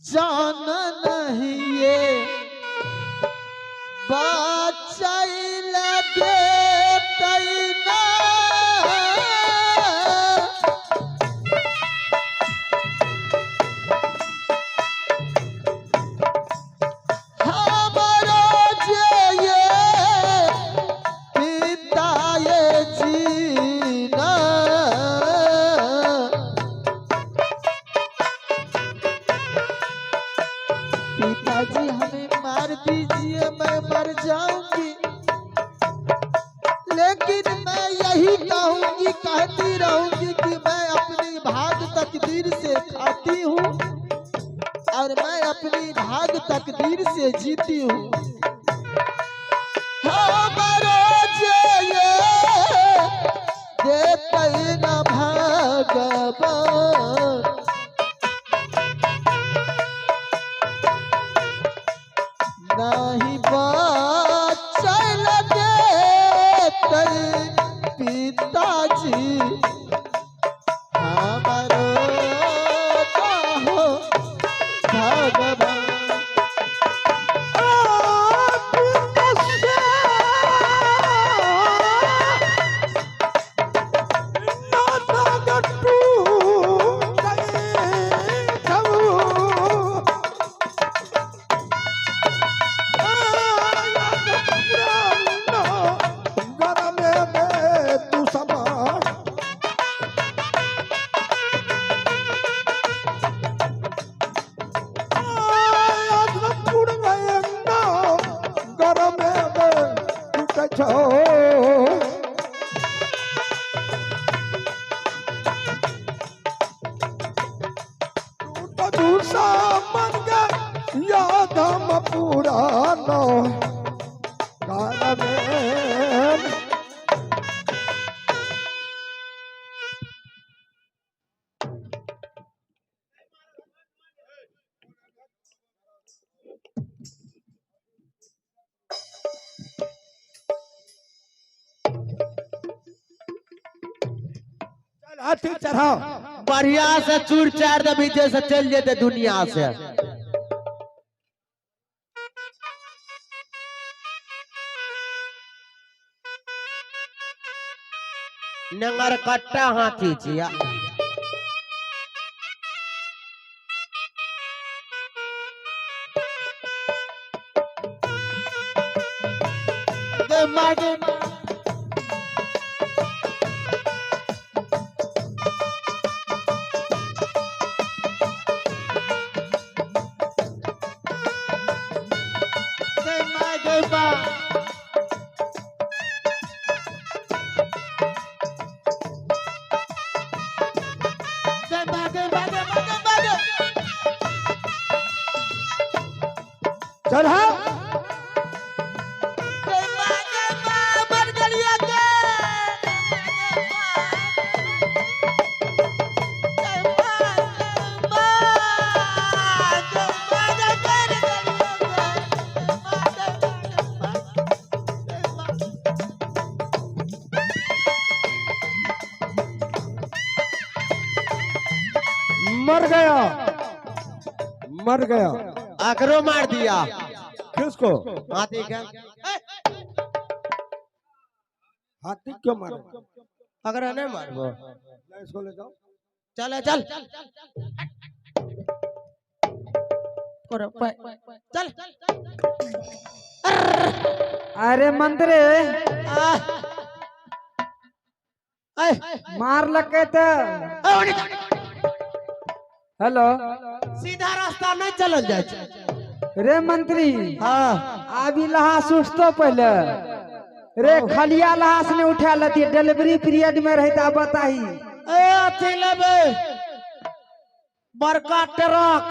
जान नहीं ये बचैल देतै ना। हमरो जे ये पिता ये जीना। पिताजी हमें मार दीजिए, मैं मर जाऊंगी, लेकिन मैं यही कहूंगी, कहती रहूंगी कि मैं अपनी भाग तकदीर से खाती हूँ और मैं अपनी भाग तकदीर से जीती हूँ। हमरो जे ये देतै न भगवान, नहीं बचल देतै पिताजी हमरो हो भगवान। पुरानो हाथी चढ़ाओ बढ़िया से चूर चार दबी जैसे चल जेते दुनिया से। नंगर कट्टा हाथी छिया। चढ़ाओ मर गया, मर गया। आकरो मार दिया। किसको? हाथी के। हाथी क्यों मारा? अगर नहीं मारबो इसको ले जाओ। चल चल चल। अरे मंत्रे मार लगे तो हेलो सीधा रास्ता नहीं चलल जाए रे मंत्री। हाँ अभी लहास उठतो पहले रे, खलिया लहास ने उठा लेती, डिलीवरी पीरियड में रहता बताही। ए अथी लेबे बड़का ट्रक।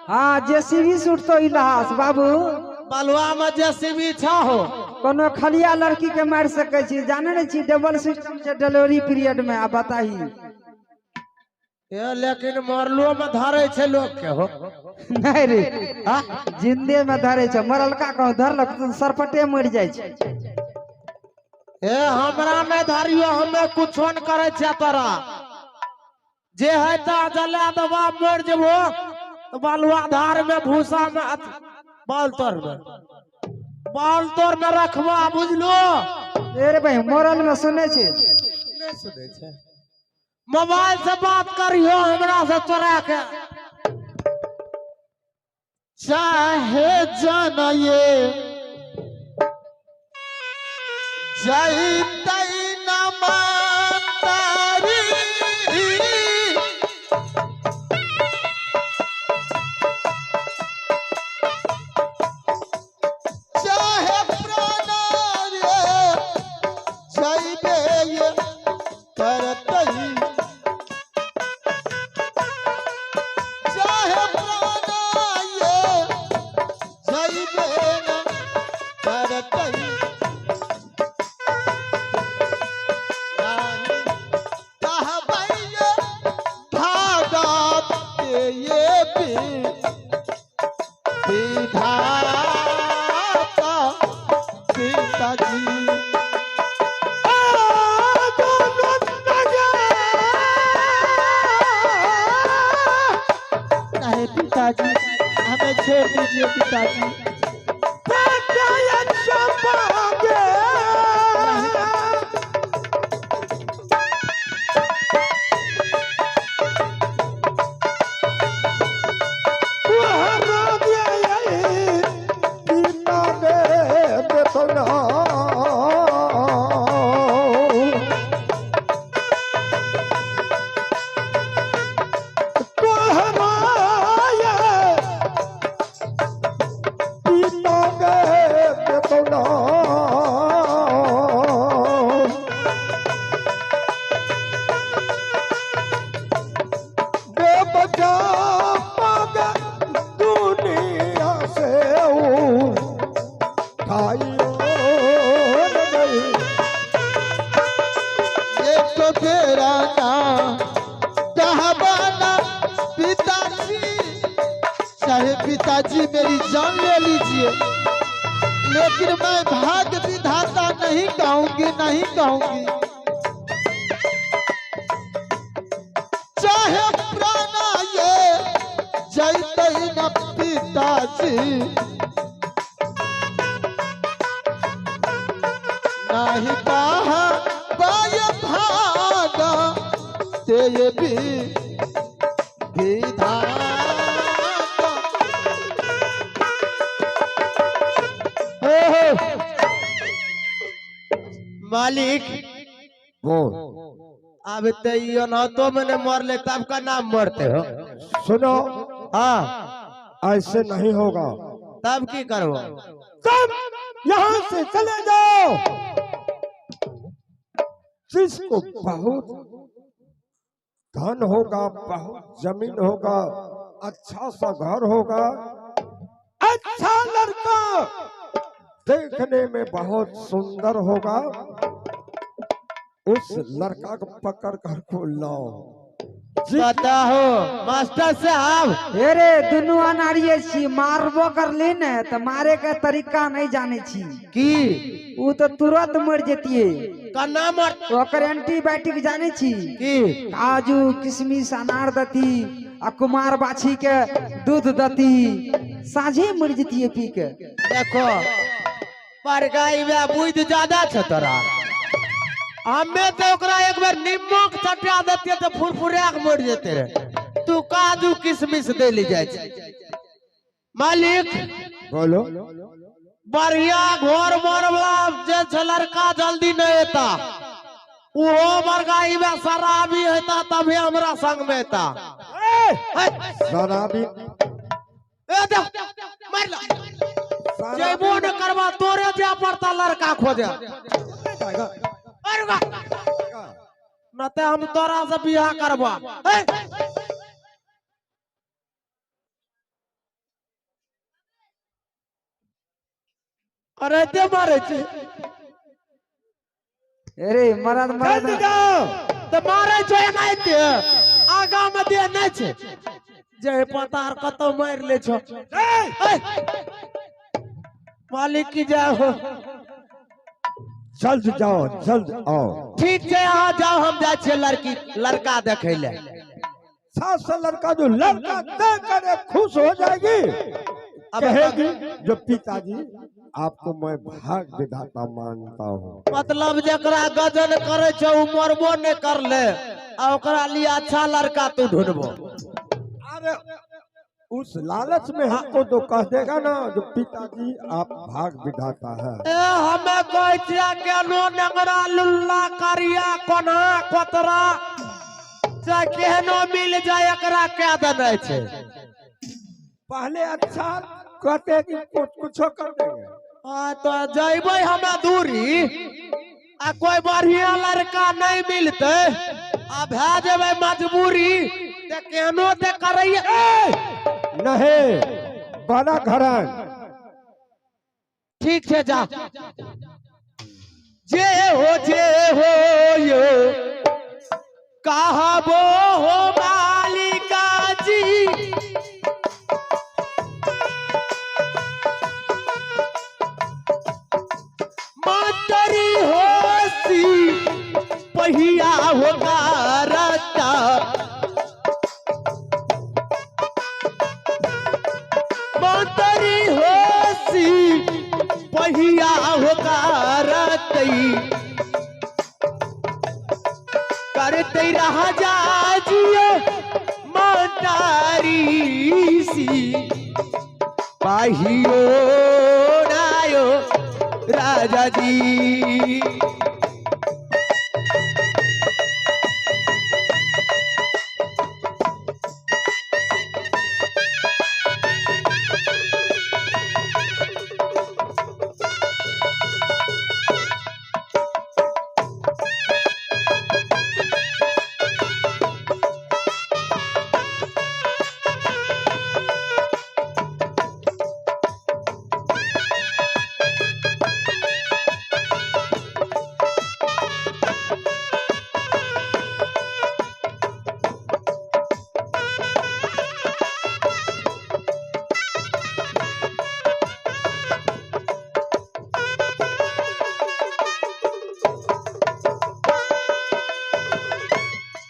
हाँ जेसीबी से उठतो ई लहास बाबू। बलुआ में जेसीबी छा हो। कोनो खलिया लड़की के मार सके छी, जाने नहीं छी डबल सिस्टम से डिलीवरी पीरियड में। आ बताही ए लेकिन मरलो में धरे छे लोग के हो। नहीं रे जिंदे में धरे छे, मरलका कहो धरलक तो सरपटे मर जाय छे। ए हमरा नहीं धरियो, हमें कुछो न करे छे तोरा। जे है ता जला दबा मर जेबो बालुआ धार में भूसा में बाल तोर में बाल तोर में रखबा बुझलो। अरे भाई मोरल में सुनै छी नहीं सुनै छै। मोबाइल से बात करियो हमरा से चोरा के। चाहे जाना ये जैतै न मातारी चाहे प्राण रे जैबे ये करतै चाहे प्राण ये जैबे न करतै विधाता पिताजी। नहीं पिताजी हमें छोड़ दीजिए पिताजी। चाहे पिताजी मेरी जान ले लीजिए लेकिन मैं भाग्य विधाता नहीं कहूंगी नहीं कहूंगी। चाहे प्राण ये जैतै न पिताजी नहीं कहा बाय भागा ते ये भी विधाता। मालिक बोल अब तो ना तो मैंने मर ले तब का नाम मरते हो। सुनो हाँ ऐसे नहीं होगा। तब की करो? तब यहाँ से चले जाओ। जिसको बहुत धन होगा बहुत जमीन होगा अच्छा सा घर होगा अच्छा लड़का देखने में बहुत सुंदर होगा उस लड़का को पकड़ कर को लाओ। बताओ मास्टर साहब। अरे दुनू अनारिये छी मारबो करली ने तो मारे के तरीका नहीं जाने छी की उ तो तुरंत मर जतिये। कन्ना मर ओकर एंटीबायोटिक जाने छी की काजू किशमिश अनार दती आ कुमार बाछी के दूध दती साझे मर जतिये पी के। देखो पर गाय बुद्धि ज्यादा छ तोरा। हमें तो ओकरा एक बार नींबू के चटा देतिये तो फुरफुरा के मर जेते रे। तू काजू किशमिश दे ले जाय छै। मालिक बोलो। बढ़िया घर मरवला जे छै लड़का जल्दी नहीं एता उहो बड़गाई में शराबी हेता तभी हमरा संग में एता। शराबी ए देख मार ला जैबो न करबा तोरे जे पड़ता लड़का खोजे न ते हम तोरा से बियाह करबा। अरे ते मारे छे। अरे मरद मरद तो मारे छे एनाहिते आगा में दे नहीं छे जे पता कतौ मारि ले छो। मालिक की जाओ जल्द जाओ जल्द आओ। ठीक है अहाँ जाओ हम जाइ छियै लड़की लड़का देखै ले। अच्छा सा लड़का जो लड़का दे करे खुश हो जाएगी, कहेगी जो पिताजी आपको मैं भाग विधाता मानता हूँ। मतलब जकरा गजन करे छे उ मरबो नहीं कर ले, आ ओकरा लिए अच्छा लड़का तू ढूंढबो। अरे उस लालच में हमको तो कह देगा ना जो पिताजी आप भाग विधाता है। ए हमें कहै छियै केनो नेंगरा लुल्ला करिया कोना कोतरा चाहे केहनो मिल जाए एकरा कह देने छे। पहले अच्छा कहते हैं कि कुछ कर देंगे। हाँ तो जैबे हमें दूरी आ कोई बढ़िया लड़का नहीं मिलते आ भए जेबै मजबूरी ते केहनो ते करैया। नहीं बड़ा घरान ठीक छे जा जे हो यो कहबो हो मालिका जी मातरी होसी पहिया हो गारता मातरी होसी पहिया हो गारतई करते राजा जियो मातारी सी पाहियो नायो राजा जी।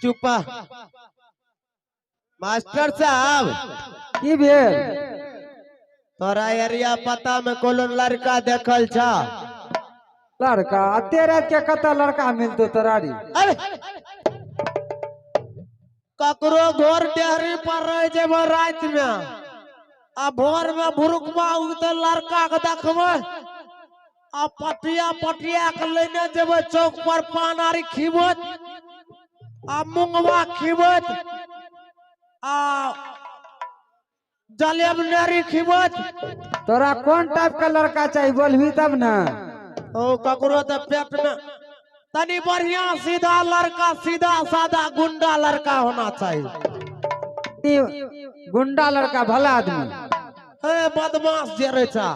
चुपा मास्टर साहब की भेल? तोरा एरिया पता में कोनो लड़का देखल छा? लड़का अते रात के कत लड़का मिलतो तोरा रे? अरे ककरो घर डेहरी पर रह जेबो रात में आ भोर में भुरुकवा उगते लड़का के देखबै आ पटिया पटिया के लेने जेबो चौक पर पान आरी खिबत आ मुंगवा खिबत आ जलेब नेरी खिबत। तोरा कौन टाइप का लड़का चाहिए बोलबी तब ना? ओ ककरो तो पेट में तनी बढ़िया सीधा लड़का, सीधा सादा गुंडा लड़का होना चाहिए। गुंडा लड़का भला आदमी ए बदमाश जे रहे छा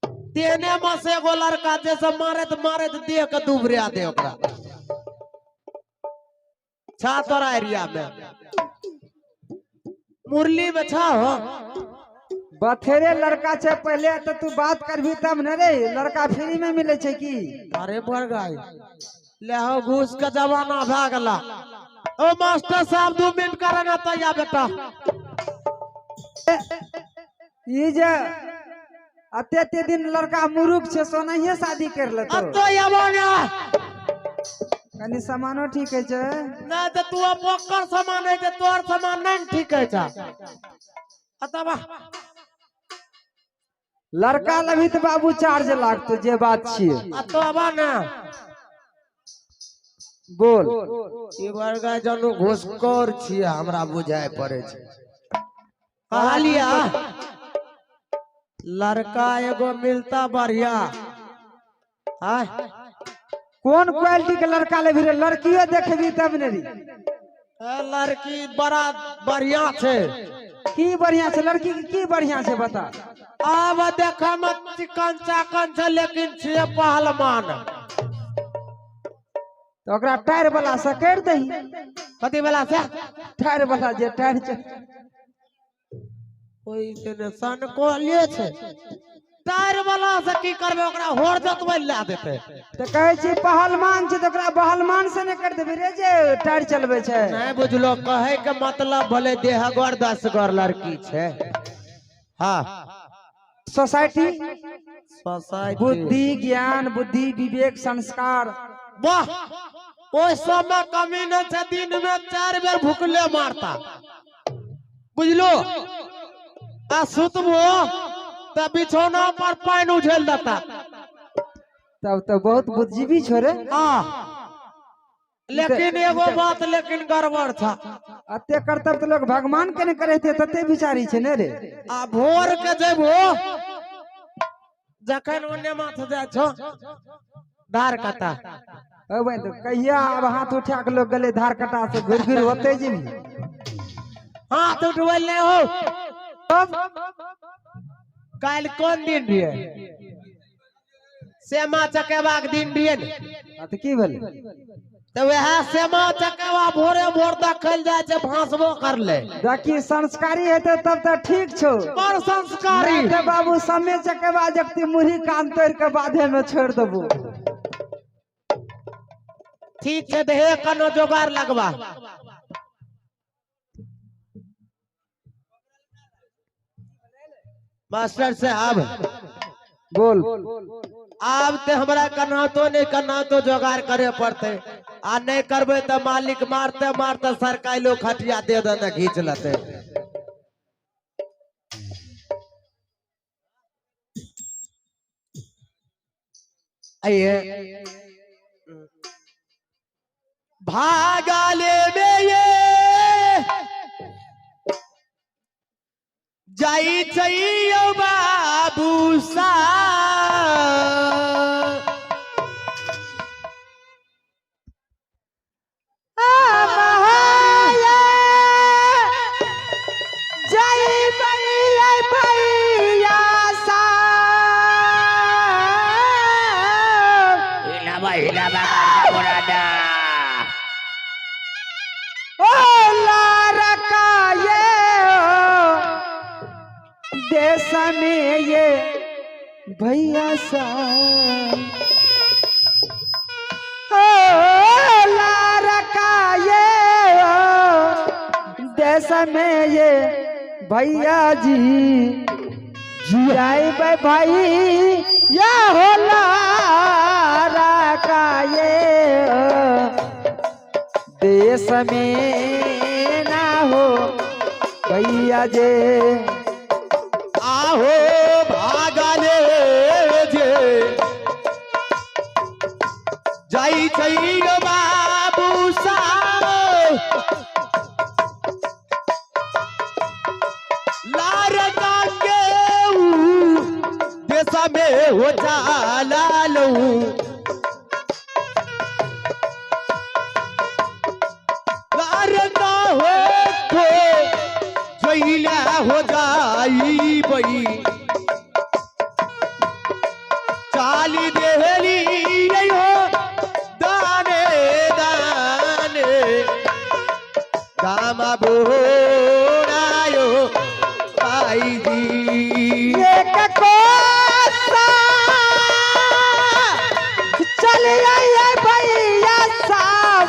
तेने में से एगो लड़का जैसे मारत मारत देह के दुबरिया दे ओकरा छा तोरा एरिया में मुरली में छा हो बथेरे लड़का छे। पहले तो तू बात करबी तब न रे, लड़का फ्री में मिले छे की? अरे बड़गाई ले हो घूस का जमाना भा गेला। ओ मास्टर साहब 2 मिनट करना तैया बेटा। ई जे अते अते दिन लड़का मुरुख छे सोनाहिए शादी कर लेतो। अतो आबो ना कनी सामानो ठीक है छे ना तो तू ओकर सामान है तोर सामान नहीं ठीक है छा। अतबा लड़का लभी तो बाबू चार्ज लागतो जे बात छिए। अतबा ना बोल ई बड़का जानू घुसखोर छिए हमरा बुझाय पड़े छे। कहलिया लड़का एगो मिलता बढ़िया। आय कौन क्वालिटी के लड़का लेबी रे? लड़कियो देखबी तब ने रे। लड़की बड़ा बढ़िया छे। की बढ़िया छे लड़की की? की बढ़िया छे बता? आब देखे में चिकन चाकन छे लेकिन छे पहलवान। तो ओकरा टायर वाला से कर दही। कथी वाला से? टायर वाला जे टायर छे ओई तेने सन को लिए छे। टायर वाला से की करबै, ओकरा होर जोतबै लए देतै। तऽ कहै छी पहलवान छै तऽ ओकरा बहलमान से नहि कर देबी रे जे टायर चलबै छै। नहीं बुझलो, कहे के मतलब भले देहगर दसगर लड़की छै। हाँ सोसाइटी, सोसाइटी, बुद्धि ज्ञान, बुद्धि विवेक संस्कार। वाह, ओहि सब में कमी नहीं छै, दिन में 4 बेर भुखले मारता बुझलो। आ सुतबो त बिछौना पर पानि उझेल देता। तब तो बहुत बुद्धिजीवी छोरे। हाँ, लेकिन एगो बात लेकिन गड़बड़ था। अते करतब तो लोग भगवान के नहीं करे थे, तते बिचारी छै ने रे। आ भोर के जेबो जखन ओने माथ जाय छो धार कटा। ओ बहन तो कहिया अब हाथ उठा के लोग गले धार कटा से घुर घुर होते जी। हाथ उठबल नहीं हो। तब काल कौन दिन रहिए? सेमा चकेबा के दिन रहिए ने। हाँ तो की भेलै? तो वह सेमा चकेबा भोरे भोर देखल जाय छै, भासबो कर ले। देखी संस्कारी हेतै तब तो ठीक छौ। बड़ संस्कारी। नहीं तो बाबू समय चकेबा जगती मुरही कान तोड़ के बाधे में छोड़ देबो। ठीक छै, देहे कनो जोगार लगबा। मास्टर साहब बोल। आब ते हमरा कनातो नहीं कनातो जोगार करे पड़ते, आ नहीं करबे तो मालिक मारते मारते सरकाइलो खटिया दे देने घींच लेते। आइए भागाले में ये जाई चाहिए बाबू सा। हिलाबा हिलाबा पुराना। ओ लारका ये देश में ये भैया सा, ओ लारका ये देश में ये भैया जी जाए भाई या हो लारका ये देश में ना हो भैया जे। आहो भागले जे जाई चाहिए बाबू सा। लारका के देश में हो चाला लू। लारका हो तो जइला हो जाई बई चाली देहली हो दाने दाने दामा बोरायो भाई जी। एक कोसा चल आइए भैया साहब,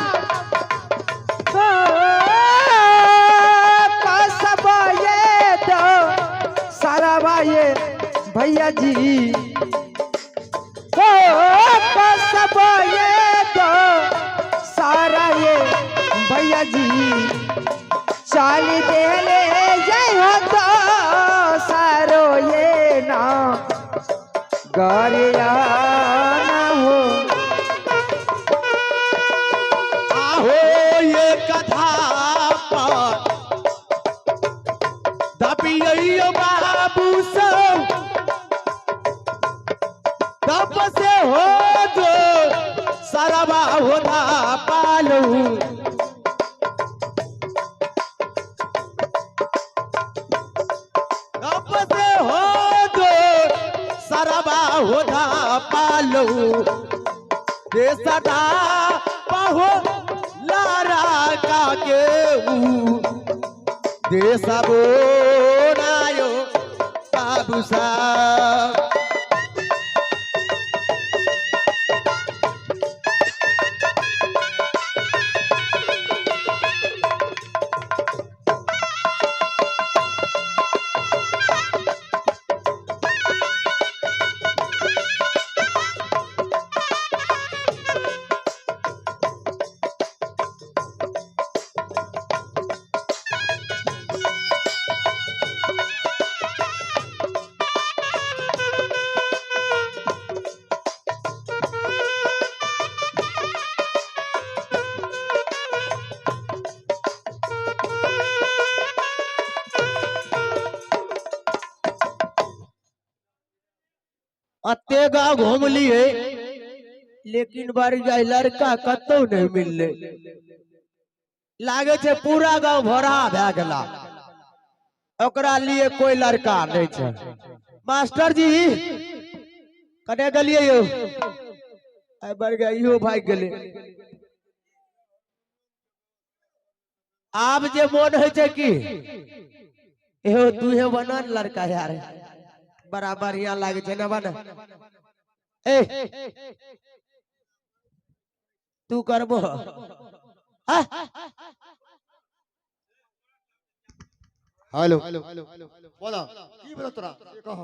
कसब ये दो सारा ये भैया जी, ओ कसब ये दो सारा ये भैया जी चाल दे ले जय हो तो सारो ये ना गरिया ना हो। आहो ये कथा पर दबियो बाबू सब तब से हो जो सरवा होता पालू। तब से हो जो सरवा होता पालू। रे सदा पहो लारा का के ऊ देशबो नायो बाबू साहब। अते गाँव घूमलिए लेकिन बारी जाय लड़का कतौ नहीं मिलले। लागे छै पूरा गाँव भरा भए गेला, ओकरा लिए कोई लड़का नहीं छै। मास्टर जी कने गेलिए यौ? आइ बढ़ गया इहो भागि गेलै। आब जे मोन होइ छै की एहो तूहे बना ने लड़का यार, बड़ा बढ़िया लागे छै ना बना। ए तू करबो? हेलो बोला की बोला तोरा कह।